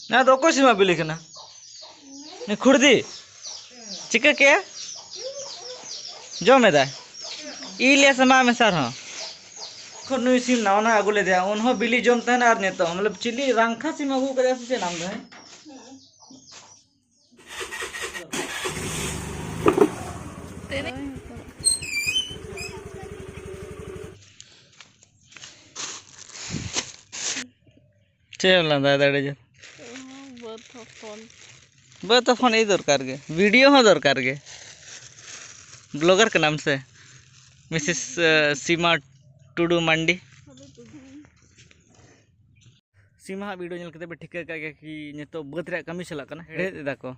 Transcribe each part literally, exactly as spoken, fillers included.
ᱱᱚᱣᱟ ᱫᱚ ᱚᱠᱚᱭ ᱥᱤᱢᱟᱜ ᱵᱤᱞᱤ ᱠᱟᱱᱟ? ᱱᱩᱭ ᱠᱷᱩᱲᱫᱤ ᱪᱤᱠᱟᱹ ᱠᱮᱜᱼᱟ? ᱡᱚᱢ ᱮᱫᱟᱭ᱾ ᱤᱞ ᱮ ᱥᱟᱢᱟ ᱢᱮᱥᱟ ᱨᱮᱦᱚᱸ᱾ ᱠᱷᱚᱱ ᱱᱩᱭ ᱥᱤᱢ ᱱᱟᱣᱟ ᱱᱟᱣᱟ ᱟᱹᱜᱩ ᱞᱮᱫᱮᱭᱟ, ᱩᱱ ᱦᱚᱸ ᱵᱤᱞᱤ ᱡᱚᱢ ᱛᱟᱦᱮᱱᱟ ᱟᱨ ᱱᱤᱛᱚᱜ ᱦᱚᱸ᱾ ᱢᱚᱛᱞᱚᱵ ᱪᱤᱞᱤ ᱨᱟᱝᱠᱷᱟ ᱥᱤᱢ ᱟᱹᱜᱩ ᱠᱟᱫᱮᱭᱟ ᱥᱮ ᱪᱮᱫ ᱟᱢ ᱫᱚ, ᱦᱮᱸ? ᱪᱮᱫ ᱮᱢ ᱞᱟᱸᱫᱟᱭᱮᱫᱟ ᱟᱹᱰᱤ ᱡᱳᱨ? ᱵᱟᱹᱫᱽ ᱦᱚᱸ ᱯᱷᱳᱱ᱾ ᱵᱟᱹᱫᱽ ᱦᱚᱸ ᱯᱷᱳᱱ ᱤᱫᱤ ᱫᱚᱨᱠᱟᱨ ᱜᱮ, ᱵᱷᱤᱰᱤᱭᱳ ᱦᱚᱸ ᱫᱚᱨᱠᱟᱨ ᱜᱮ᱾ ᱵᱞᱚᱜᱟᱨ ᱠᱟᱱᱟᱢ ᱥᱮ, ᱢᱤᱥᱮᱥ, ᱮ, ᱥᱤᱢᱟ ᱴᱩᱰᱩ ᱢᱟᱱᱰᱤ᱾ ᱥᱤᱢᱟ ᱦᱟᱸᱜ ᱵᱷᱤᱰᱤᱭᱳ ᱧᱮᱞ ᱠᱟᱛᱮ ᱯᱮ ᱴᱷᱤᱠᱟᱹ ᱠᱟᱜ ᱜᱮᱭᱟ ᱠᱤ ᱱᱤᱛᱚᱜ ᱵᱟᱹᱫᱽ ᱨᱮᱭᱟᱜ ᱠᱟᱹᱢᱤ ᱪᱟᱞᱟᱜ ᱠᱟᱱᱟ, ᱦᱮᱲᱦᱮᱫ ᱮᱫᱟ ᱠᱚ᱾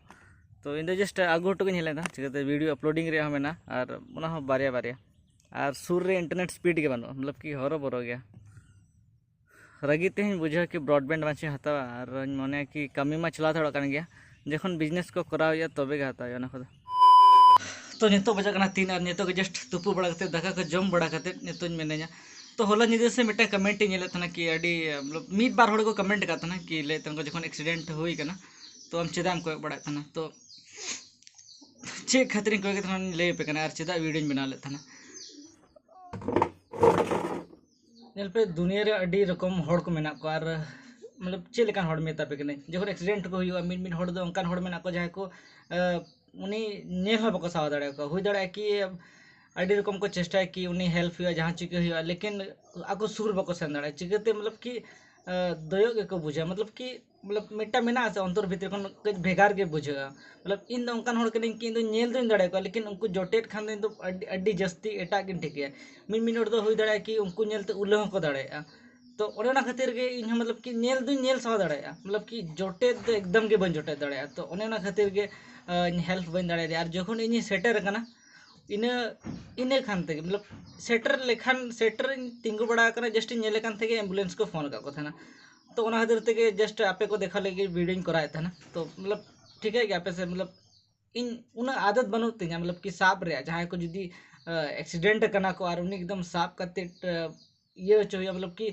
ᱛᱚ ᱤᱧ ᱫᱚ ᱡᱟᱥᱴ ᱟᱹᱜᱩ ᱦᱚᱴᱚ ᱠᱟᱹᱧ ᱦᱮᱡ ᱞᱮᱱᱟ, ᱪᱤᱠᱟᱹᱛᱮ ᱵᱷᱤᱰᱤᱭᱳ ᱟᱯᱞᱳᱰᱤᱝ ᱨᱮᱭᱟᱜ ᱦᱚᱸ ᱢᱮᱱᱟᱜᱼᱟ, ᱟᱨ ᱚᱱᱟ ᱦᱚᱸ ᱵᱟᱨᱭᱟ ᱵᱟᱨᱭᱟ᱾ ᱟᱨ ᱥᱩᱨ ᱨᱮ ᱤᱱᱴᱟᱨᱱᱮᱴ ᱥᱯᱤᱰ ᱜᱮ ᱵᱟᱹᱱᱩᱜᱼᱟ, ᱢᱚᱛᱞᱚᱵ ᱠᱤ ᱦᱚᱨᱚ ᱵᱚᱨᱚ ᱜᱮᱭᱟ᱾ ᱨᱟᱹᱜᱤ ᱛᱮᱦᱚᱧ ᱵᱩᱡᱷᱟᱹᱣ ᱠᱤ ᱵᱨᱚᱰᱵᱮᱱᱰ ᱢᱟᱪᱚᱧ ᱦᱟᱛᱟᱣᱟ, ᱟᱨ ᱤᱧ ᱢᱚᱱᱮᱭᱟ ᱠᱤ ᱠᱟᱹᱢᱤ ᱢᱟ ᱪᱟᱞᱟᱣ ᱛᱷᱟᱲᱚᱜ ᱠᱟᱱ ᱜᱮᱭᱟ, ᱡᱚᱠᱷᱚᱱ ᱵᱤᱡᱽᱱᱮᱥ ᱠᱚ ᱠᱚᱨᱟᱣ ᱦᱩᱭᱩᱜᱼᱟ ᱛᱚᱵᱮ ᱜᱮ ᱦᱟᱛᱟᱣ ᱦᱩᱭᱩᱜᱼᱟ ᱚᱱᱟ ᱠᱚᱫᱚ᱾ ᱛᱚ ᱱᱤᱛᱚᱜ ᱵᱟᱡᱟᱜ ᱠᱟᱱᱟ ᱛᱤᱱ, ᱟᱨ ᱱᱤᱛᱚᱜ ᱜᱮ ᱡᱟᱥᱴ ᱛᱩᱯᱩ ᱵᱟᱲᱟ ᱠᱟᱛᱮᱫ, ᱫᱟᱠᱟ ᱠᱚ ᱡᱚᱢ ᱵᱟᱲᱟ ᱠᱟᱛᱮᱫ ᱱᱤᱛᱚᱜ ᱤᱧ ᱢᱮᱱᱟᱧᱟ᱾ ᱛᱚ ᱦᱚᱞᱟ ᱧᱤᱫᱟᱹ ᱥᱮ ᱢᱤᱫᱴᱟᱝ ᱠᱚᱢᱮᱱᱴ ᱤᱧ ᱧᱮᱞᱮᱫ ᱛᱟᱦᱮᱱᱟ ᱠᱤ ᱟᱹᱰᱤ, ᱢᱚᱛᱞᱚᱵ, ᱢᱤᱫ ᱵᱟᱨ ᱦᱚᱲ ᱠᱚ ᱠᱚᱢᱮᱱᱴ ᱟᱠᱟᱫ ᱛᱟᱦᱮᱱᱟ ᱠᱤ ᱞᱟᱹᱭᱮᱫ ᱛᱟᱦᱮᱱ ᱠᱚ ᱡᱚᱠᱷᱚᱱ ᱮᱠᱥᱤᱰᱮᱱᱴ ᱦᱩᱭ ᱠᱟᱱᱟ ᱛᱚ ᱟᱢ ᱪᱮᱫᱟᱜ ᱮᱢ ᱠᱚᱭᱚᱜ ᱵᱟᱲᱟᱜ ᱠᱟᱱᱟ? ᱛᱚ ᱪᱮᱫ ᱠᱷᱟᱹᱛᱤᱨᱤᱧ ᱠᱚᱭᱚᱜ ᱠᱮᱫ ᱛᱟᱦᱮᱱᱟ ᱞᱟᱹᱭ ᱟᱯᱮ ᱠᱟᱱᱟ ᱟᱨ ᱪᱮᱫᱟᱜ ᱵᱷᱤᱰᱤᱭᱳᱧ ᱵᱮᱱᱟᱣ ᱞᱮᱫ ᱛᱟᱦᱮᱱᱟ᱾ ᱧᱮᱞ ᱯᱮ, ᱫᱩᱱᱤᱭᱟᱹ ᱨᱮ ᱟᱹᱰᱤ ᱨᱚᱠᱚᱢ ᱦᱚᱲ ᱠᱚ ᱢᱮᱱᱟᱜ ᱠᱚᱣᱟ, ᱟᱨ ᱢᱚᱛᱞᱚᱵ ᱪᱮᱫ ᱞᱮᱠᱟᱱ ᱦᱚᱲ ᱢᱮᱛᱟ ᱯᱮ ᱠᱟᱹᱱᱟᱹᱧ, ᱡᱚᱠᱷᱚᱱ ᱮᱠᱥᱤᱰᱮᱱᱴ ᱠᱚ ᱦᱩᱭᱩᱜᱼᱟ, ᱢᱤᱫ ᱢᱤᱫ ᱦᱚᱲ ᱫᱚ ᱚᱱᱠᱟᱱ ᱦᱚᱲ ᱢᱮᱱᱟᱜ ᱠᱚᱣᱟ ᱡᱟᱦᱟᱸᱭ ᱠᱚ, ᱟᱸ, ᱩᱱᱤ ᱧᱮᱞ ᱦᱚᱸ ᱵᱟᱠᱚ ᱥᱟᱦᱟᱣ ᱫᱟᱲᱮᱭᱟᱠᱚᱣᱟ᱾ ᱦᱩᱭ ᱫᱟᱲᱮᱭᱟᱜᱼᱟ ᱠᱤ ᱟᱹᱰᱤ ᱨᱚᱠᱚᱢ ᱠᱚ ᱪᱮᱥᱴᱟᱭᱟ ᱠᱤ ᱩᱱᱤ ᱦᱮᱞᱯ ᱦᱩᱭᱩᱜᱼᱟ, ᱡᱟᱦᱟᱸ ᱪᱤᱠᱟᱹ ᱦᱩᱭᱩᱜᱼᱟ, ᱞᱮᱠᱤᱱ ᱟᱠᱚ ᱥᱩᱨ ᱵᱟᱠᱚ ᱥᱮᱱ ᱫᱟᱲᱮᱭᱟᱜᱼᱟ᱾ ᱪᱤᱠᱟᱹᱛᱮ ᱢᱚᱛᱞᱚᱵ ᱠᱤ, ᱟᱸ, ᱫᱚᱭᱚᱜ ᱜᱮᱠᱚ ᱵᱩᱡᱷᱟᱹᱣᱟ, ᱢᱚᱛᱞᱚᱵ ᱠᱤ ᱢᱚᱛᱞᱚᱵ ᱢᱤᱫᱴᱟᱝ ᱢᱮᱱᱟᱜᱼᱟ ᱥᱮ, ᱚᱱᱛᱚᱨ ᱵᱷᱤᱛᱨᱤ ᱠᱷᱚᱱ ᱠᱟᱹᱡ ᱵᱷᱮᱜᱟᱨ ᱜᱮ ᱵᱩᱡᱷᱟᱹᱜᱼᱟ᱾ ᱢᱚᱛᱞᱚᱵ ᱤᱧ ᱫᱚ ᱚᱱᱠᱟᱱ ᱦᱚᱲ ᱠᱟᱹᱱᱟᱹᱧ ᱠᱤ ᱤᱧ ᱫᱚ ᱧᱮᱞ ᱫᱚᱧ ᱫᱟᱲᱮᱭᱟᱠᱚᱣᱟ, ᱞᱮᱠᱤᱱ ᱩᱱᱠᱩ ᱡᱚᱴᱮᱫ ᱠᱷᱟᱱ ᱫᱚ ᱤᱧ ᱫᱚ ᱟᱹᱰᱤ, ᱟᱹᱰᱤ ᱡᱟᱹᱥᱛᱤ ᱮᱴᱟᱜ ᱜᱤᱧ ᱴᱷᱤᱠᱟᱹᱭᱟ᱾ ᱢᱤᱫ ᱢᱤᱫ ᱦᱚᱲ ᱫᱚ ᱦᱩᱭ ᱫᱟᱲᱮᱭᱟᱜᱼᱟ ᱠᱤ ᱩᱱᱠᱩ ᱧᱮᱞᱛᱮ ᱩᱞᱟᱹ ᱦᱚᱸᱠᱚ ᱫᱟᱲᱮᱭᱟᱜᱼᱟ᱾ ᱛᱚ ᱚᱱᱮ ᱚᱱᱟ ᱠᱷᱟᱹᱛᱤᱨ ᱜᱮ ᱤᱧ ᱦᱚᱸ ᱢᱚᱛᱞᱚᱵ ᱠᱤ ᱧᱮᱞ ᱫᱚᱧ ᱧᱮᱞ ᱥᱟᱦᱟᱣ ᱫᱟᱲᱮᱭᱟᱜᱼᱟ, ᱢᱚᱛᱞᱚᱵ ᱠᱤ ᱡᱚᱴᱮᱫ ᱫᱚ ᱮᱠᱫᱚᱢ ᱜᱮ ᱵᱟᱹᱧ ᱡᱚᱴᱮᱫ ᱫᱟᱲᱮᱭᱟᱜᱼᱟ᱾ ᱛᱚ ᱚᱱᱮ ᱚᱱᱟ ᱠᱷᱟᱹᱛᱤᱨ ᱜᱮ, ᱟᱸ, ᱤᱧ ᱦᱮᱞᱯ ᱵᱟᱹᱧ ᱫᱟᱲᱮᱭᱟᱫᱮᱭᱟ᱾ ᱟᱨ ᱡᱚᱠᱷᱚᱱ ᱤᱧᱤᱧ ᱥᱮᱴᱮᱨ ᱟᱠᱟᱱᱟ, ᱤᱱᱟᱹ, ᱤᱱᱟᱹ ᱠᱷᱟᱱ ᱛᱮᱜᱮ, ᱢᱚᱛᱞᱚᱵ ᱥᱮᱴᱮᱨ ᱞᱮᱠᱷᱟᱱ, ᱥᱮᱴᱮᱨᱤᱧ ᱛᱤᱸᱜᱩ ᱵᱟᱲᱟ ᱟᱠᱟᱱᱟ, ᱡᱟᱥᱴ ᱤᱧ ᱧᱮᱞᱮ ᱠᱟᱱ ᱛᱮᱜᱮ ᱮᱢᱵᱩᱞᱮᱱᱥ ᱠᱚ ᱯᱷᱳᱱ ᱟᱠᱟᱫ ᱠᱚ ᱛᱟᱦᱮᱱᱟ᱾ ᱛᱚ ᱚᱱᱟ ᱠᱷᱟᱹᱛᱤᱨ ᱛᱮᱜᱮ ᱡᱟᱥᱴ ᱟᱯᱮ ᱠᱚ ᱫᱮᱠᱷᱟᱣ ᱞᱟᱹᱜᱤᱫ ᱵᱷᱤᱰᱤᱭᱳᱧ ᱠᱚᱨᱟᱣᱮᱫ ᱛᱟᱦᱮᱱᱟ᱾ ᱛᱚ ᱢᱚᱛᱞᱚᱵ ᱴᱷᱤᱠᱟᱹᱭ ᱜᱮᱭᱟ ᱯᱮ ᱥᱮ, ᱢᱚᱛᱞᱚᱵ ᱤᱧ ᱩᱱᱟᱹᱜ ᱟᱫᱚᱛ ᱵᱟᱹᱱᱩᱜ ᱛᱤᱧᱟ, ᱢᱚᱛᱞᱚᱵ ᱠᱤ ᱥᱟᱵ ᱨᱮᱭᱟᱜ, ᱡᱟᱦᱟᱸᱭ ᱠᱚ ᱡᱩᱫᱤ, ᱟᱸ, ᱮᱠᱥᱤᱰᱮᱱᱴ ᱟᱠᱟᱱᱟ ᱠᱚ ᱟᱨ ᱩᱱᱤ ᱮᱠᱫᱚᱢ ᱥᱟᱵ ᱠᱟᱛᱮᱫ, ᱟᱸ, ᱤᱭᱟᱹ ᱦᱚᱪᱚ ᱦᱩᱭᱩᱜᱼᱟ, ᱢᱚᱛᱞᱚᱵ ᱠᱤ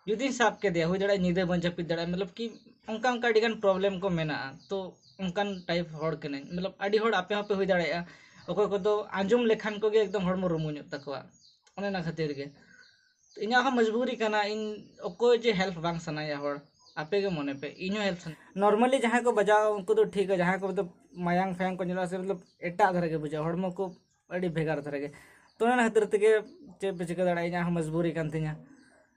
ᱡᱩᱫᱤᱧ ᱥᱟᱵ ᱠᱮᱫᱮᱭᱟ, ᱦᱩᱭ ᱫᱟᱲᱮᱭᱟᱜᱼᱟ ᱧᱤᱫᱟᱹ ᱵᱟᱹᱧ ᱡᱟᱹᱯᱤᱫ ᱫᱟᱲᱮᱭᱟᱜᱼᱟ, ᱢᱚᱛᱞᱚᱵ ᱠᱤ ᱚᱱᱠᱟ ᱚᱱᱠᱟ ᱟᱹᱰᱤᱜᱟᱱ ᱯᱨᱚᱵᱞᱮᱢ ᱠᱚ ᱢᱮᱱᱟᱜᱼᱟ᱾ ᱛᱚ ᱚᱱᱠᱟᱱ ᱴᱟᱭᱤᱯ ᱦᱚᱲ ᱠᱟᱹᱱᱟᱹᱧ, ᱢᱚᱛᱞᱚᱵ ᱟᱹᱰᱤ ᱦᱚᱲ ᱟᱯᱮ ᱦᱚᱸᱯᱮ ᱦᱩᱭ ᱫᱟᱲᱮᱭᱟᱜᱼᱟ, ᱚᱠᱚᱭ ᱠᱚᱫᱚ ᱟᱸᱡᱚᱢ ᱞᱮᱠᱷᱟᱱ ᱠᱚᱜᱮ ᱮᱠᱫᱚᱢ ᱦᱚᱲᱢᱚ ᱨᱩᱢᱩᱧᱚᱜ ᱛᱟᱠᱚᱣᱟ᱾ ᱚᱱᱮ ᱚᱱᱟ ᱠᱷᱟᱹᱛᱤᱨ ᱜᱮ ᱤᱧᱟᱹᱜ ᱦᱚᱸ ᱢᱚᱡᱽᱵᱩᱨᱤ ᱠᱟᱱᱟ, ᱤᱧ ᱚᱠᱚᱭ ᱡᱮ ᱦᱮᱞᱯ ᱵᱟᱝ ᱥᱟᱱᱟᱭᱟ ᱦᱚᱲ, ᱟᱯᱮ ᱜᱮ ᱢᱚᱱᱮ ᱯᱮ, ᱤᱧ ᱦᱚᱸ ᱦᱮᱞᱯ ᱥᱟᱱᱟ᱾ ᱱᱚᱨᱢᱟᱞᱤ ᱡᱟᱦᱟᱸᱭ ᱠᱚ ᱵᱟᱡᱟᱣᱟ ᱩᱱᱠᱩ ᱫᱚ ᱴᱷᱤᱠ ᱜᱮᱭᱟ, ᱡᱟᱦᱟᱸᱭ ᱠᱚ ᱢᱚᱛᱞᱚᱵ ᱢᱟᱭᱟᱝ ᱯᱷᱟᱭᱟᱝ ᱠᱚ ᱧᱮᱞᱚᱜᱼᱟ ᱥᱮ ᱢᱚᱛᱞᱚᱵ ᱮᱴᱟᱜ ᱫᱷᱟᱨᱟ ᱜᱮ ᱵᱩᱡᱷᱟᱹᱜᱼᱟ, ᱦᱚᱲᱢᱚ ᱠᱚ ᱟᱹᱰᱤ ᱵᱷᱮᱜᱟᱨ ᱫᱷᱟᱨᱟ ᱜᱮ᱾ ᱛᱚ ᱚᱱᱟ ᱠᱷᱟᱹᱛᱤᱨ ᱛᱮᱜᱮ ᱪᱮᱫ ᱯᱮ ᱪᱤᱠᱟᱹ ᱫᱟᱲᱮᱭᱟᱜᱼᱟ, ᱤᱧᱟᱹᱜ ᱦᱚᱸ ᱢᱚᱡᱽᱵᱩᱨᱤ ᱠᱟᱱ ᱛᱤᱧᱟᱹ᱾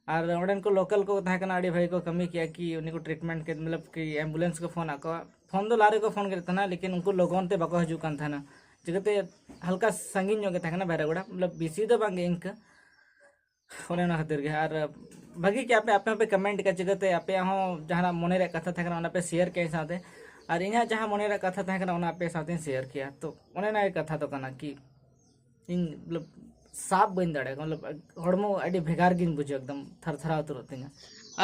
ᱟᱨ ᱚᱸᱰᱮᱱ ᱠᱚ ᱞᱳᱠᱟᱞ ᱠᱚ ᱛᱟᱦᱮᱸ ᱠᱟᱱᱟ, ᱟᱹᱰᱤ ᱵᱷᱟᱹᱜᱤ ᱠᱚ ᱠᱟᱹᱢᱤ ᱠᱮᱜᱼᱟ ᱠᱤ ᱩᱱᱤ ᱠᱚ ᱴᱨᱤᱴᱢᱮᱱᱴ ᱠᱮᱫ, ᱢᱚᱛᱞᱚᱵ ᱠᱤ ᱮᱢᱵᱩᱞᱮᱱᱥ ᱠᱚ ᱯᱷᱳᱱ ᱟᱫ ᱠᱚᱣᱟ᱾ ᱯᱷᱳᱱ ᱫᱚ ᱞᱟᱦᱟ ᱨᱮᱠᱚ ᱯᱷᱳᱱ ᱠᱮᱫ ᱛᱟᱦᱮᱱᱟ, ᱞᱮᱠᱤᱱ ᱩᱱᱠᱩ ᱞᱚᱜᱚᱱ ᱛᱮ ᱵᱟᱠᱚ ᱦᱤᱡᱩᱜ ᱠᱟᱱ ᱛᱟᱦᱮᱱᱟ, ᱪᱤᱠᱟᱹᱛᱮ ᱦᱟᱞᱠᱟ ᱥᱟᱺᱜᱤᱧ ᱧᱚᱜ ᱜᱮ ᱛᱟᱦᱮᱸ ᱠᱟᱱᱟ ᱵᱷᱮᱨᱟᱜᱩᱲᱟ, ᱢᱚᱛᱞᱚᱵ ᱵᱮᱥᱤ ᱫᱚ ᱵᱟᱝ ᱜᱮ ᱤᱱᱠᱟᱹ᱾ ᱚᱱᱮ ᱚᱱᱟ ᱠᱷᱟᱹᱛᱤᱨ ᱜᱮ᱾ ᱟᱨ ᱵᱷᱟᱹᱜᱤ ᱜᱮ ᱟᱯᱮ, ᱟᱯᱮ ᱦᱚᱸᱯᱮ ᱠᱚᱢᱮᱱᱴ ᱠᱮᱫᱟ, ᱪᱤᱠᱟᱹᱛᱮ ᱟᱯᱮᱭᱟᱜ ᱦᱚᱸ ᱡᱟᱦᱟᱱᱟᱜ ᱢᱚᱱᱮ ᱨᱮᱭᱟᱜ ᱠᱟᱛᱷᱟ ᱛᱟᱦᱮᱸ ᱠᱟᱱᱟ ᱚᱱᱟ ᱯᱮ ᱥᱮᱭᱟᱨ ᱠᱮᱫᱟ ᱤᱧ ᱥᱟᱶᱛᱮ, ᱟᱨ ᱤᱧᱟᱹᱜ ᱡᱟᱦᱟᱸ ᱢᱚᱱᱮ ᱨᱮᱭᱟᱜ ᱠᱟᱛᱷᱟ ᱛᱟᱦᱮᱸ ᱠᱟᱱᱟ ᱚᱱᱟ ᱟᱯᱮ ᱥᱟᱶᱛᱮᱧ ᱥᱮᱭᱟᱨ ᱠᱮᱭᱟ᱾ ᱛᱚ ᱚᱱᱮ ᱚᱱᱟ ᱜᱮ ᱠᱟᱛᱷᱟ ᱫᱚ ᱠᱟᱱᱟ ᱠᱤ ᱤᱧ ᱢᱚᱛᱞᱚᱵ ᱥᱟᱵ ᱵᱟᱹᱧ ᱫᱟᱲᱮᱭᱟᱜᱼᱟ, ᱢᱚᱛᱞᱚᱵ ᱦᱚᱲᱢᱚ ᱟᱹᱰᱤ ᱵᱷᱮᱜᱟᱨ ᱜᱤᱧ ᱵᱩᱡᱷᱟᱹᱣᱟ, ᱮᱠᱫᱚᱢ ᱛᱷᱟᱨ ᱛᱷᱟᱨᱟᱣ ᱩᱛᱟᱹᱨᱚᱜ ᱛᱤᱧᱟᱹ᱾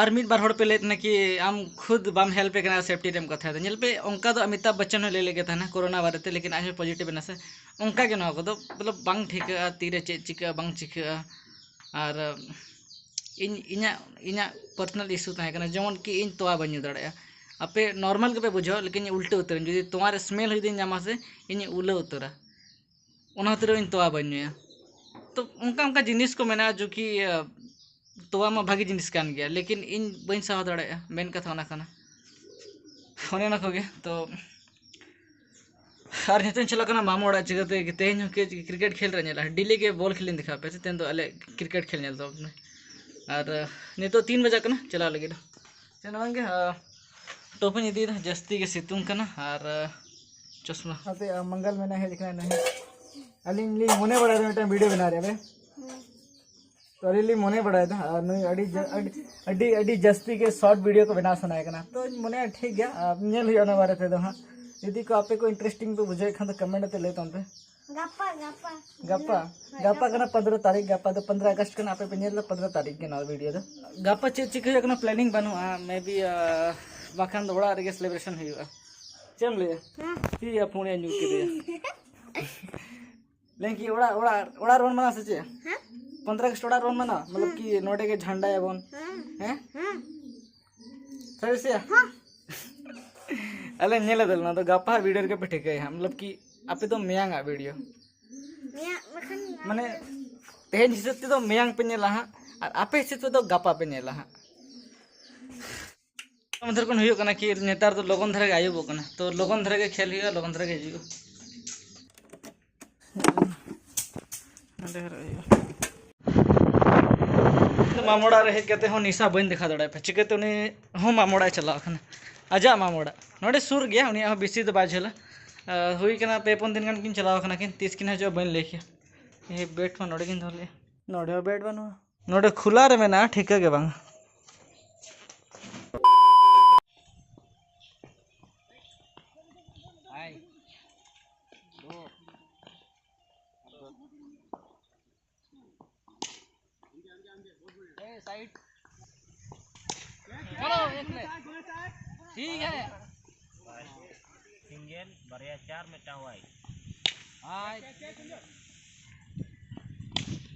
ᱟᱨ ᱢᱤᱫ ᱵᱟᱨ ᱦᱚᱲ ᱯᱮ ᱞᱟᱹᱭᱮᱫ ᱛᱟᱦᱮᱱᱟ ᱠᱤ ᱟᱢ ᱠᱷᱩᱫ ᱵᱟᱢ ᱦᱮᱞᱯ ᱮ ᱠᱟᱱᱟ ᱥᱮᱯᱴᱤ ᱨᱮᱢ ᱠᱟᱛᱷᱟᱭᱮᱫᱟ᱾ ᱧᱮᱞ ᱯᱮ, ᱚᱱᱠᱟ ᱫᱚ ᱚᱢᱤᱛᱟᱵᱷ ᱵᱚᱪᱪᱚᱱ ᱦᱚᱸ ᱞᱟᱹᱭ ᱞᱮᱫ ᱜᱮ ᱛᱟᱦᱮᱱᱟ ᱠᱳᱨᱳᱱᱟ ᱵᱟᱨᱮᱛᱮ, ᱞᱮᱠᱤᱱ ᱟᱡ ᱦᱚᱸ ᱯᱚᱡᱤᱴᱤᱵᱷ ᱮᱱᱟ ᱥᱮ᱾ ᱚᱱᱠᱟ ᱜᱮ ᱱᱚᱣᱟ ᱠᱚᱫᱚ ᱢᱚᱛᱞᱚᱵ ᱵᱟᱝ ᱴᱷᱤᱠᱟᱹᱜᱼᱟ, ᱛᱤᱨᱮ ᱪᱮᱫ ᱪᱤᱠᱟᱹᱜᱼᱟ ᱵᱟᱝ ᱪᱤᱠᱟᱹᱜᱼᱟ᱾ ᱟᱨ ᱤᱧ ᱤᱧᱟᱹᱜ ᱤᱧᱟᱹᱜ ᱯᱟᱨᱥᱚᱱᱟᱞ ᱤᱥᱩ ᱛᱟᱦᱮᱸ ᱠᱟᱱᱟ, ᱡᱮᱢᱚᱱ ᱠᱤ ᱤᱧ ᱛᱚᱣᱟ ᱵᱟᱹᱧ ᱧᱩ ᱫᱟᱲᱮᱭᱟᱜᱼᱟ᱾ ᱟᱯᱮ ᱱᱚᱨᱢᱟᱞ ᱜᱮᱯᱮ ᱵᱩᱡᱷᱟᱹᱣᱟ, ᱞᱮᱠᱤᱱ ᱤᱧ ᱩᱞᱴᱟᱹ ᱩᱛᱟᱹᱨᱟᱹᱧ, ᱡᱩᱫᱤ ᱛᱚᱣᱟ ᱨᱮ ᱥᱢᱮᱞ ᱡᱩᱫᱤᱧ ᱧᱟᱢᱟ ᱥᱮ ᱤᱧ ᱩᱞᱟᱹ ᱩᱛᱟᱹᱨᱟ᱾ ᱚᱱᱟ ᱠᱷᱟᱹᱛᱤᱨ ᱤᱧ ᱛᱚᱣᱟ ᱵᱟᱹᱧ ᱧᱩᱭᱟ᱾ ᱛᱚ ᱚᱱᱠᱟ ᱚᱱᱠᱟ ᱡᱤᱱᱤᱥ ᱠᱚ ᱢᱮᱱᱟᱜᱼᱟ, ᱡᱚ ᱠᱤ ᱛᱚᱣᱟ ᱢᱟ ᱵᱷᱟᱜᱮ ᱡᱤᱱᱤᱥ ᱠᱟᱱ ᱜᱮᱭᱟ, ᱞᱮᱠᱤᱱ ᱤᱧ ᱵᱟᱹᱧ ᱥᱟᱦᱟᱣ ᱫᱟᱲᱮᱭᱟᱜᱼᱟ, ᱢᱮᱱ ᱠᱟᱛᱷᱟ ᱚᱱᱟ ᱠᱟᱱᱟ᱾ ᱚᱱᱮ ᱚᱱᱟ ᱠᱚᱜᱮ᱾ ᱛᱚ ᱟᱨ ᱱᱤᱛᱚᱜ ᱤᱧ ᱪᱟᱞᱟᱜ ᱠᱟᱱᱟ ᱢᱟᱢᱚ ᱚᱲᱟᱜ, ᱪᱤᱠᱟᱹᱛᱮ ᱛᱮᱦᱮᱧ ᱦᱚᱸ ᱠᱨᱤᱠᱮᱴ ᱠᱷᱮᱞ ᱨᱮ ᱧᱮᱞᱟ, ᱰᱮᱞᱤ ᱜᱮ ᱵᱚᱞ ᱠᱷᱮᱞ ᱤᱧ ᱫᱮᱠᱷᱟᱣ ᱯᱮᱭᱟ᱾ ᱛᱮᱦᱮᱧ ᱫᱚ ᱟᱞᱮ ᱠᱨᱤᱠᱮᱴ ᱠᱷᱮᱞ ᱧᱮᱞ ᱛᱟᱵᱚᱱ ᱯᱮ᱾ ᱟᱨ ᱱᱤᱛᱚᱜ ᱛᱤᱱ ᱵᱟᱡᱟᱜ ᱠᱟᱱᱟ, ᱪᱟᱞᱟᱣ ᱞᱟᱹᱜᱤᱫ᱾ ᱪᱮᱫ ᱦᱚᱸ ᱵᱟᱝᱜᱮ, ᱴᱳᱯᱤᱧ ᱤᱫᱤᱭᱮᱫᱟ, ᱡᱟᱹᱥᱛᱤ ᱜᱮ ᱥᱤᱛᱩᱝ ᱠᱟᱱᱟ᱾ ᱟᱨ ᱪᱚᱥᱢᱟ ᱟᱯᱮ ᱢᱚᱝᱜᱚᱞ ᱢᱮᱱᱟ ᱦᱮᱡ ᱠᱟᱱᱟ ᱱᱩᱭ᱾ ᱟᱹᱞᱤᱧ ᱞᱤᱧ ᱢᱚᱱᱮ ᱵᱟᱲᱟᱭᱮᱫᱟ ᱢᱤᱫᱴᱟᱝ ᱵᱷᱤᱰᱤᱭᱳ ᱵᱮᱱᱟᱣ ᱨᱮᱭᱟᱜ ᱨᱮ᱾ ᱛᱚ ᱟᱹᱞᱤᱧ ᱞᱤᱧ ᱢᱚᱱᱮ ᱵᱟᱲᱟᱭᱮᱫᱟ, ᱟᱨ ᱱᱩᱭ ᱟᱹᱰᱤ ᱡᱟ- ᱟᱹᱰᱤ ᱟᱹᱰᱤ ᱟᱹᱰᱤ ᱡᱟᱹᱥᱛᱤ ᱜᱮ ᱥᱚᱨᱴ ᱵᱷᱤᱰᱤᱭᱳ ᱠᱚ ᱵᱮᱱᱟᱣ ᱥᱟᱱᱟᱭᱮ ᱠᱟᱱᱟ᱾ ᱛᱚᱧ ᱢᱚᱱᱮᱭᱟ ᱴᱷᱤᱠ ᱜᱮᱭᱟ, ᱟᱨ ᱧᱮᱞ ᱦᱩᱭᱩᱜᱼᱟ ᱚᱱᱟ ᱵᱟᱨᱮ ᱛᱮᱫᱚ ᱦᱟᱸᱜ᱾ ᱡᱩᱫᱤ ᱠᱚ ᱟᱯᱮ ᱠᱚ ᱤᱱᱴᱟᱨᱮᱥᱴᱤᱝ ᱯᱮ ᱵᱩᱡᱷᱟᱹᱣᱮᱫ ᱠᱷᱟᱱ ᱫᱚ ᱠᱚᱢᱮᱱᱴ ᱟᱛᱮ ᱞᱟᱹᱭ ᱛᱟᱵᱚᱱ ᱯᱮ᱾ ᱜᱟᱯᱟ, ᱜᱟᱯᱟ᱾ ᱜᱟᱯᱟ᱾ ᱦᱮᱸ, ᱜᱟᱯᱟ ᱜᱟᱯᱟ᱾ ᱠᱟᱱᱟ ᱯᱚᱱᱫᱽᱨᱚ ᱛᱟᱹᱨᱤᱠᱷ, ᱜᱟᱯᱟ ᱫᱚ ᱯᱚᱱᱫᱽᱨᱚ ᱟᱜᱚᱥᱴ ᱠᱟᱱᱟ, ᱟᱯᱮ ᱯᱮ ᱧᱮᱞ ᱮᱫᱟ ᱯᱚᱱᱫᱽᱨᱚ ᱛᱟᱹᱨᱤᱠᱷ ᱜᱮ ᱱᱚᱣᱟ ᱵᱷᱤᱰᱤᱭᱳ ᱫᱚ᱾ ᱜᱟᱯᱟ ᱪᱮᱫ ᱪᱤᱠᱟᱹ ᱦᱩᱭᱩᱜ ᱠᱟᱱᱟ ᱯᱞᱮᱱᱤᱝ ᱵᱟᱹᱱᱩᱜᱼᱟ, ᱢᱮ ᱵᱤ ᱵᱟᱠᱷᱟᱱ ᱫᱚ ᱚᱲᱟᱜ ᱨᱮᱜᱮ ᱥᱮᱞᱤᱵᱨᱮᱥᱚᱱ ᱦᱩᱭᱩᱜᱼᱟ᱾ ᱪᱮᱫ ᱮᱢ ᱞᱟᱹᱭᱟ? ᱦᱮᱸ᱾ ᱴᱷᱤᱠ ᱜᱮᱭᱟ, ᱯᱷᱳᱱ ᱧᱩ ᱠᱮᱫᱮᱭᱟ᱾ ᱞᱮᱠᱤ ᱚᱲᱟᱜ ᱚᱲᱟᱜ ᱚᱲᱟᱜ ᱨᱮᱵᱚᱱ ᱢᱟᱱᱟᱣᱟ ᱥᱮ ᱪᱮᱫ? ᱦᱮᱸ᱾ ᱯᱚᱱᱫᱽᱨᱚ ᱟᱜᱚᱥᱴ ᱚᱲᱟᱜ ᱨᱮᱵᱚᱱ ᱢᱟᱱᱟᱣᱟ, ᱢᱚᱛᱞᱚᱵ ᱦᱮᱸ᱾ ᱠᱤ ᱱᱚᱰᱮ ᱜᱮ ᱡᱷᱟᱱᱰᱟᱭᱟᱵᱚᱱ᱾ ᱦᱮᱸ᱾ ᱦᱮᱸ? ᱦᱮᱸ᱾ ᱥᱟᱹᱨᱤ ᱥᱮ? ᱦᱮᱸ᱾ ᱟᱞᱮ ᱧᱮᱞ ᱟᱫᱟᱞᱮ, ᱱᱚᱣᱟ ᱫᱚ ᱜᱟᱯᱟ ᱵᱷᱤᱰᱤᱭᱳ ᱨᱮᱜᱮ ᱯᱮ ᱴᱷᱤᱠᱟᱹᱭᱟ ᱦᱟᱸᱜ, ᱢᱚᱛᱞᱚᱵ ᱠᱤ ᱟᱯᱮ ᱫᱚ ᱢᱮᱭᱟᱝ ᱟᱜ ᱵᱷᱤᱰᱤᱭᱳ᱾ ᱢᱮᱭᱟᱝ ᱵᱟᱠᱷᱟᱱ ᱢᱟᱱᱮ ᱛᱮᱦᱮᱧ ᱦᱤᱥᱟᱹᱵ ᱛᱮᱫᱚ ᱢᱮᱭᱟᱝ ᱯᱮ ᱧᱮᱞᱟ ᱦᱟᱸᱜ, ᱟᱨ ᱟᱯᱮ ᱦᱤᱥᱟᱹᱵ ᱛᱮᱫᱚ ᱜᱟᱯᱟ ᱯᱮ ᱧᱮᱞᱟ ᱦᱟᱸᱜ᱾ ᱢᱚᱫᱽᱫᱷᱮ ᱠᱷᱚᱱ ᱦᱩᱭᱩᱜ ᱠᱟᱱᱟ ᱠᱤ ᱱᱮᱛᱟᱨ ᱫᱚ ᱞᱚᱜᱚᱱ ᱫᱷᱟᱨᱟ ᱜᱮ ᱟᱹᱭᱩᱵᱚᱜ ᱠᱟᱱᱟ, ᱛᱚ ᱞᱚᱜᱚᱱ ᱫᱷᱟᱨᱟ ᱜᱮ ᱠᱷᱮᱞ ᱦᱩᱭᱩᱜᱼᱟ, ᱞᱚᱜᱚᱱ ᱫᱷᱟᱨᱟ ᱜᱮ ᱦᱤᱡᱩᱜᱼᱟ᱾ ᱱᱚᱸᱰᱮ ᱦᱚᱨᱚᱜ ᱦᱩᱭᱩᱜᱼᱟ᱾ ᱢᱟᱢᱚ ᱚᱲᱟᱜ ᱨᱮ ᱦᱮᱡ ᱠᱟᱛᱮ ᱦᱚᱸ ᱱᱤᱥᱟ ᱵᱟᱹᱧ ᱫᱮᱠᱷᱟᱣ ᱫᱟᱲᱮᱭᱟᱜ ᱯᱮ, ᱪᱤᱠᱟᱹᱛᱮ ᱩᱱᱤ ᱦᱚᱸ ᱢᱟᱢᱚ ᱚᱲᱟᱜ ᱮ ᱪᱟᱞᱟᱣ ᱟᱠᱟᱱᱟ, ᱟᱡᱟᱜ ᱢᱟᱢᱚ ᱚᱲᱟᱜ᱾ ᱱᱚᱸᱰᱮ ᱥᱩᱨ ᱜᱮᱭᱟ, ᱩᱱᱤᱭᱟᱜ ᱦᱚᱸ ᱵᱮᱥᱤ ᱫᱚ ᱵᱟᱭ ᱡᱷᱟᱹᱞᱟ᱾ ᱟᱨ ᱦᱩᱭ ᱠᱟᱱᱟ ᱯᱮ ᱯᱩᱱ ᱫᱤᱱ ᱜᱟᱱ ᱠᱤᱱ ᱪᱟᱞᱟᱣ ᱟᱠᱟᱱᱟ ᱠᱤᱱ, ᱛᱤᱥ ᱠᱤᱱ ᱦᱤᱡᱩᱜᱼᱟ ᱵᱟᱹᱧ ᱞᱟᱹᱭ ᱠᱮᱭᱟ᱾ ᱮ, ᱵᱮᱴ ᱢᱟ ᱱᱚᱸᱰᱮ ᱜᱤᱧ ᱫᱚᱦᱚ ᱞᱮᱜᱼᱟ᱾ ᱱᱚᱸᱰᱮ ᱦᱚᱸ ᱵᱮᱴ ᱵᱟᱹᱱᱩᱜᱼᱟ᱾ ᱱᱚᱸᱰᱮ ᱠᱷᱩᱞᱟ ᱨᱮ ᱢᱮᱱᱟᱜᱼᱟ, ᱴᱷᱤᱠᱟᱹ ᱜᱮ ᱵᱟᱝ᱾ ए, साइड। चलो, एक ले। ठीक है। सिंगल, बढ़िया, चार में टावाई। हाय।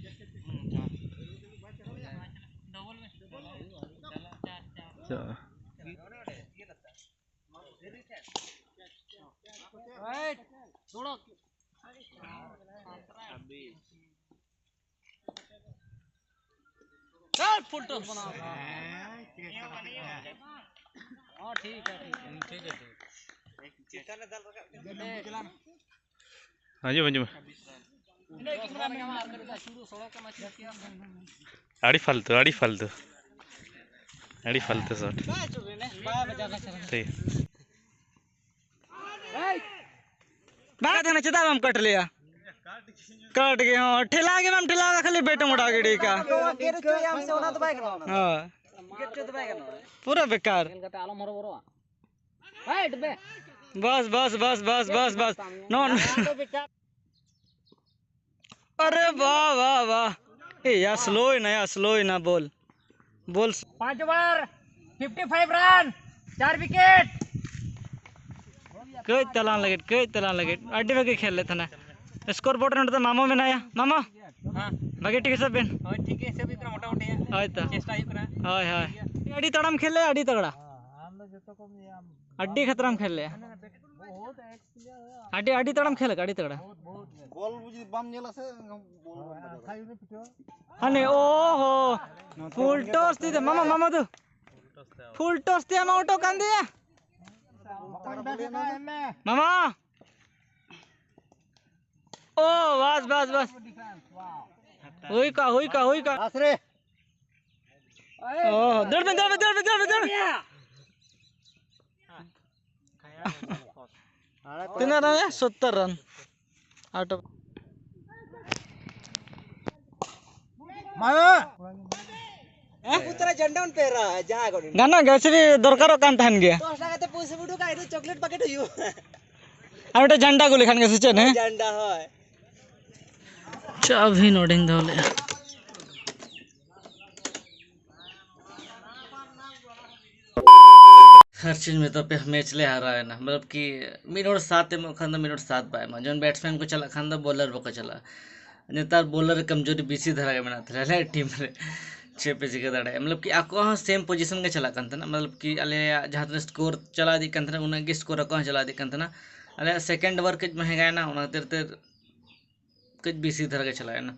डबल में। चलो, चार, चार। चलो। राइट। छोड़ो। चल, फुल टॉस बना। हाँ, ठीक है, ठीक है। ठीक है, ठीक है। ᱟᱸᱡᱚᱢ, ᱟᱸᱡᱚᱢ᱾ ᱟᱹᱰᱤ ᱯᱷᱟᱞᱛᱩ, ᱟᱹᱰᱤ ᱯᱷᱟᱞᱛᱩ, ᱟᱹᱰᱤ ᱯᱷᱟᱞᱛᱩ ᱥᱚᱴ᱾ ᱴᱷᱤᱠ᱾ ᱵᱟᱭ ᱛᱟᱦᱮᱱᱟ, ᱪᱮᱫᱟᱜ ᱵᱟᱢ ᱠᱟᱴ ᱞᱮᱭᱟ? ᱠᱟᱴ ᱜᱮ, ᱦᱚᱸ, ᱴᱷᱮᱞᱟ ᱜᱮ ᱵᱟᱢ ᱴᱷᱮᱞᱟᱣ ᱠᱟᱜ, ᱠᱷᱟᱹᱞᱤ ᱵᱮᱴ ᱮᱢ ᱚᱰᱟᱣ ᱜᱤᱰᱤ ᱠᱟᱜ᱾ ᱦᱚᱸ᱾ ᱯᱩᱨᱟᱹ ᱵᱮᱠᱟᱨ᱾ ᱵᱟᱥ, ᱵᱟᱥ, ᱵᱟᱥ, ᱵᱟᱥ, ᱵᱟᱥ, ᱵᱟᱥ᱾ ᱱᱚᱜᱼᱚ ᱱᱚᱣᱟ᱾ ᱟᱨᱮ ᱵᱟᱦ, ᱵᱟᱦ, ᱵᱟᱦ᱾ ᱮ, ᱭᱟ, ᱥᱞᱳᱭ ᱱᱟ, ᱭᱟ, ᱥᱞᱳᱭ ᱱᱟ ᱵᱚᱞ᱾ ᱵᱚᱞ᱾ ᱯᱟᱸᱪ ᱳᱵᱷᱟᱨ, ᱯᱷᱤᱯᱴᱤ ᱯᱷᱟᱭᱤᱵᱷ ᱨᱟᱱ, ᱪᱟᱨ ᱣᱤᱠᱮᱴ᱾ ᱠᱟᱹᱡ ᱛᱟᱞᱟᱝ ᱞᱟᱹᱜᱤᱫ, ᱠᱟᱹᱡ ᱛᱟᱞᱟᱝ ᱞᱟᱹᱜᱤᱫ᱾ ᱟᱹᱰᱤ ᱵᱷᱟᱹᱜᱤ ᱠᱷᱮᱞ ᱞᱮᱫ ᱛᱟᱦᱮᱱᱟ᱾ ᱥᱠᱳᱨ ᱵᱳᱨᱰ ᱨᱮ ᱱᱚᱰᱮ ᱫᱚ ᱢᱟᱢᱚ ᱢᱮᱱᱟᱭᱟ᱾ ᱢᱟᱢᱚ, ᱦᱮᱸ᱾ ᱵᱷᱟᱜᱮ ᱴᱷᱤᱠ ᱦᱤᱥᱟᱹᱵ ᱵᱤᱱ᱾ ᱦᱳᱭ, ᱴᱷᱤᱠ ᱜᱮ ᱦᱤᱥᱟᱹᱵ ᱦᱩᱭᱩᱜ ᱠᱟᱱᱟ ᱢᱚᱴᱟᱢᱩᱴᱤ᱾ ᱦᱳᱭ ᱛᱚ᱾ ᱪᱮᱥᱴᱟ ᱦᱩᱭᱩᱜ ᱠᱟᱱᱟ᱾ ᱦᱳᱭ, ᱦᱳᱭ᱾ ᱴᱷᱤᱠ ᱜᱮᱭᱟ᱾ ᱟᱹᱰᱤ ᱛᱟᱲᱟᱢ ᱠᱷᱮᱞ ᱞᱮ, ᱟᱹᱰᱤ ᱛᱟᱜᱲᱟ᱾ ᱟᱹᱰᱤ ᱠᱷᱟᱛᱨᱟᱢ ᱠᱷᱮᱞ ᱞᱮᱜᱼᱟ᱾ ᱟᱹᱰᱤ, ᱟᱹᱰᱤ ᱛᱟᱲᱟᱢ ᱠᱷᱮᱞ ᱠᱟᱜᱼᱟ, ᱟᱹᱰᱤ ᱛᱟᱜᱲᱟ᱾ ᱵᱚᱞ ᱡᱩᱫᱤ ᱵᱟᱢ ᱧᱮᱞᱟ ᱥᱮ, ᱵᱚᱞ ᱵᱟᱢ ᱵᱟᱡᱟᱣ ᱫᱟᱲᱮᱭᱟᱜᱼᱟ᱾ ᱦᱟᱱᱮ, ᱳᱦᱳ᱾ ᱯᱷᱩᱞ ᱴᱚᱥ ᱛᱤ ᱛᱮ, ᱢᱟᱢᱟ, ᱢᱟᱢᱟ ᱫᱚ᱾ ᱯᱷᱩᱞ ᱴᱚᱥ ᱛᱮ ᱟᱢᱟ ᱚᱴᱚ ᱠᱟᱱ ᱫᱮᱭᱟ᱾ ᱢᱟᱢᱟ᱾ ᱳ, ᱵᱟᱥ, ᱵᱟᱥ, ᱵᱟᱥ᱾ ᱦᱩᱭ ᱠᱟ, ᱦᱩᱭ ᱠᱟ, ᱦᱩᱭ ᱠᱟ᱾ ᱵᱟᱥ ᱨᱮ᱾ ᱳ, ᱫᱟᱹᱲ ᱢᱮ, ᱫᱟᱹᱲ ᱢᱮ, ᱫᱟᱹᱲ ᱢᱮ, ᱫᱟᱹᱲ ᱢᱮ, ᱫᱟᱹᱲ ᱢᱮ᱾ ᱛᱤᱱᱟᱹᱜ ᱨᱟᱱ ᱭᱟ? ᱥᱚᱛᱛᱚᱨ ᱨᱟᱱ᱾ ᱟᱴ᱾ ᱢᱟᱭᱟ᱾ ᱩᱛᱟᱹᱨᱟ ᱡᱷᱟᱱᱰᱟ ᱵᱚᱱ ᱯᱮᱦᱨᱟ, ᱡᱟᱦᱟᱸ ᱠᱚᱨᱮ᱾ ᱜᱟᱱᱚᱜ ᱜᱮᱭᱟ, ᱥᱮ ᱫᱚᱨᱠᱟᱨᱚᱜ ᱠᱟᱱ ᱛᱟᱦᱮᱱ ᱜᱮᱭᱟ᱾ ᱫᱚᱥ ᱴᱟᱠᱟ ᱠᱟᱛᱮ ᱯᱩᱭᱥᱟᱹ ᱩᱰᱩᱠᱟ, ᱤᱱᱟᱹ ᱪᱚᱠᱞᱮᱴ ᱯᱮᱠᱮᱴ ᱦᱩᱭᱩᱜᱼᱟ᱾ ᱟᱨ ᱢᱤᱫᱴᱮᱱ ᱡᱷᱟᱱᱰᱟ ᱜᱩᱞᱤ ᱠᱷᱟᱱ ᱜᱮ, ᱥᱮ ᱪᱮᱫ? ᱦᱮᱸ, ᱡᱷᱟᱱᱰᱟ, ᱦᱳᱭ᱾ ᱪᱟᱵᱤ ᱱᱚᱰᱮᱧ ᱫᱚᱦᱚ ᱞᱮᱫᱼᱟ᱾ ᱟᱨ ᱪᱮᱫ ᱤᱧ ᱢᱮᱛᱟ ᱯᱮᱭᱟ, ᱢᱮᱪ ᱞᱮ ᱦᱟᱨᱟᱣᱮᱱᱟ᱾ ᱢᱚᱛᱞᱚᱵ ᱠᱤ ᱢᱤᱫ ᱦᱚᱲ ᱥᱟᱛ ᱮᱢᱚᱜ ᱠᱷᱟᱱ ᱫᱚ ᱢᱤᱫ ᱦᱚᱲ ᱥᱟᱛ ᱵᱟᱭ ᱮᱢᱟ᱾ ᱡᱮᱢᱚᱱ ᱵᱮᱴᱥᱢᱮᱱ ᱠᱚ ᱪᱟᱞᱟᱜ ᱠᱷᱟᱱ ᱫᱚ ᱵᱚᱞᱟᱨ ᱵᱟᱠᱚ ᱪᱟᱞᱟᱜᱼᱟ᱾ ᱱᱮᱛᱟᱨ ᱵᱚᱞᱟᱨ ᱨᱮ ᱠᱚᱢᱡᱳᱨᱤ ᱵᱮᱥᱤ ᱫᱷᱟᱨᱟ ᱜᱮ ᱢᱮᱱᱟᱜ ᱛᱟᱞᱮᱭᱟ ᱟᱞᱮᱭᱟᱜ ᱴᱤᱢ ᱨᱮ᱾ ᱪᱮᱫ ᱯᱮ ᱪᱤᱠᱟᱹ ᱫᱟᱲᱮᱭᱟᱜᱼᱟ? ᱢᱚᱛᱞᱚᱵ ᱠᱤ ᱟᱠᱚᱣᱟᱜ ᱦᱚᱸ ᱥᱮᱢ ᱯᱚᱡᱤᱥᱚᱱ ᱜᱮ ᱪᱟᱞᱟᱜ ᱠᱟᱱ ᱛᱟᱦᱮᱱᱟ᱾ ᱢᱚᱛᱞᱚᱵ ᱠᱤ ᱟᱞᱮᱭᱟᱜ ᱡᱟᱦᱟᱸ ᱛᱤᱱᱟᱹᱜ ᱥᱠᱳᱨ ᱪᱟᱞᱟᱣ ᱤᱫᱤᱜ ᱠᱟᱱ ᱛᱟᱦᱮᱱᱟ, ᱩᱱᱟᱹᱜ ᱜᱮ ᱥᱠᱳᱨ ᱟᱠᱚᱣᱟᱜ ᱦᱚᱸ ᱪᱟᱞᱟᱣ ᱤᱫᱤᱜ ᱠᱟᱱ ᱛᱟᱦᱮᱱᱟ᱾ ᱟᱞᱮᱭᱟᱜ ᱥᱮᱠᱮᱱᱰ ᱳᱵᱷᱟᱨ ᱠᱟᱹᱡ ᱢᱮᱦᱮᱸᱜᱟᱭᱮᱱᱟ, ᱚᱱᱟ ᱠᱷᱟᱹᱛᱤᱨ ᱛᱮ ᱠᱟᱹᱡ ᱵᱮᱥᱤ ᱫᱷᱟᱨᱟ ᱜᱮ ᱪᱟᱞᱟᱣᱮᱱᱟ᱾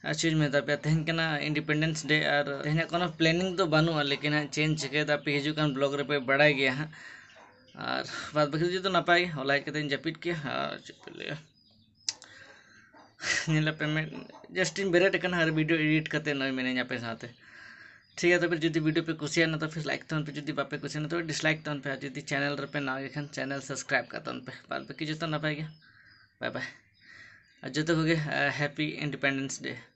ᱟᱨ ᱪᱮᱫ ᱤᱧ ᱢᱮᱛᱟ ᱯᱮᱭᱟ, ᱛᱮᱦᱮᱧ ᱠᱟᱱᱟ ᱤᱱᱰᱤᱯᱮᱱᱰᱮᱱᱥ ᱰᱮ, ᱟᱨ ᱛᱮᱦᱮᱧᱟᱜ ᱠᱳᱱᱳ ᱯᱞᱮᱱᱤᱝ ᱫᱚ ᱵᱟᱹᱱᱩᱜᱼᱟ, ᱞᱮᱠᱤᱱ ᱦᱟᱸᱜ ᱪᱮᱫ ᱤᱧ ᱪᱤᱠᱟᱹᱭᱮᱫᱟ, ᱟᱯᱮ ᱦᱤᱡᱩᱜ ᱠᱟᱱ ᱵᱞᱚᱜ ᱨᱮᱯᱮ ᱵᱟᱲᱟᱭ ᱜᱮᱭᱟ ᱦᱟᱸᱜ᱾ ᱟᱨ ᱵᱟᱫᱽ ᱵᱟᱹᱠᱤ ᱫᱚ ᱡᱚᱛᱚ ᱱᱟᱯᱟᱭ ᱜᱮ, ᱦᱚᱞᱟ ᱦᱮᱡ ᱠᱟᱛᱮᱧ ᱡᱟᱹᱯᱤᱫ ᱠᱮᱭᱟ᱾ ᱟᱨ ᱪᱮᱫ ᱯᱮ ᱞᱟᱹᱭᱟ, ᱧᱮᱞ ᱯᱮ ᱢᱮ, ᱡᱟᱥᱴ ᱤᱧ ᱵᱮᱨᱮᱫ ᱟᱠᱟᱱᱟ ᱟᱨ ᱵᱷᱤᱰᱤᱭᱳ ᱮᱰᱤᱴ ᱠᱟᱛᱮ ᱱᱚᱜᱼᱚᱭ ᱢᱮᱱᱟᱹᱧ ᱟᱯᱮ ᱥᱟᱶᱛᱮ᱾ ᱴᱷᱤᱠ ᱜᱮᱭᱟ, ᱛᱚᱵᱮ ᱡᱩᱫᱤ ᱵᱷᱤᱰᱤᱭᱳ ᱯᱮ ᱠᱩᱥᱤᱭᱟᱜᱼᱟ ᱛᱚ ᱯᱷᱤᱨ ᱞᱟᱭᱤᱠ ᱛᱟᱵᱚᱱ ᱯᱮ, ᱡᱩᱫᱤ ᱵᱟᱯᱮ ᱠᱩᱥᱤᱭᱟᱜᱼᱟ ᱛᱚᱵᱮ ᱰᱤᱥᱞᱟᱭᱤᱠ ᱛᱟᱵᱚᱱ ᱯᱮ, ᱟᱨ ᱡᱩᱫᱤ ᱪᱮᱱᱮᱞ ᱨᱮᱯᱮ ᱱᱟᱣᱟ ᱜᱮ ᱠᱷᱟᱱ ᱪᱮᱱᱮᱞ ᱥᱟᱵᱥᱠᱨᱟᱭᱤᱵ ᱠᱟᱜ ᱛᱟᱵᱚᱱ ᱯᱮ᱾ ᱵᱟᱫᱽ ᱵᱟᱹᱠᱤ ᱡᱚᱛᱚ ᱱᱟᱯᱟᱭ ᱜᱮ, ᱵᱟᱭ ᱵᱟᱭ᱾ ᱟᱨ ᱡᱚᱛᱚ ᱠᱚᱜᱮ ᱦᱮᱯᱤ ᱤᱱᱰᱤᱯᱮᱱᱰᱮᱱᱥ ᱰᱮ᱾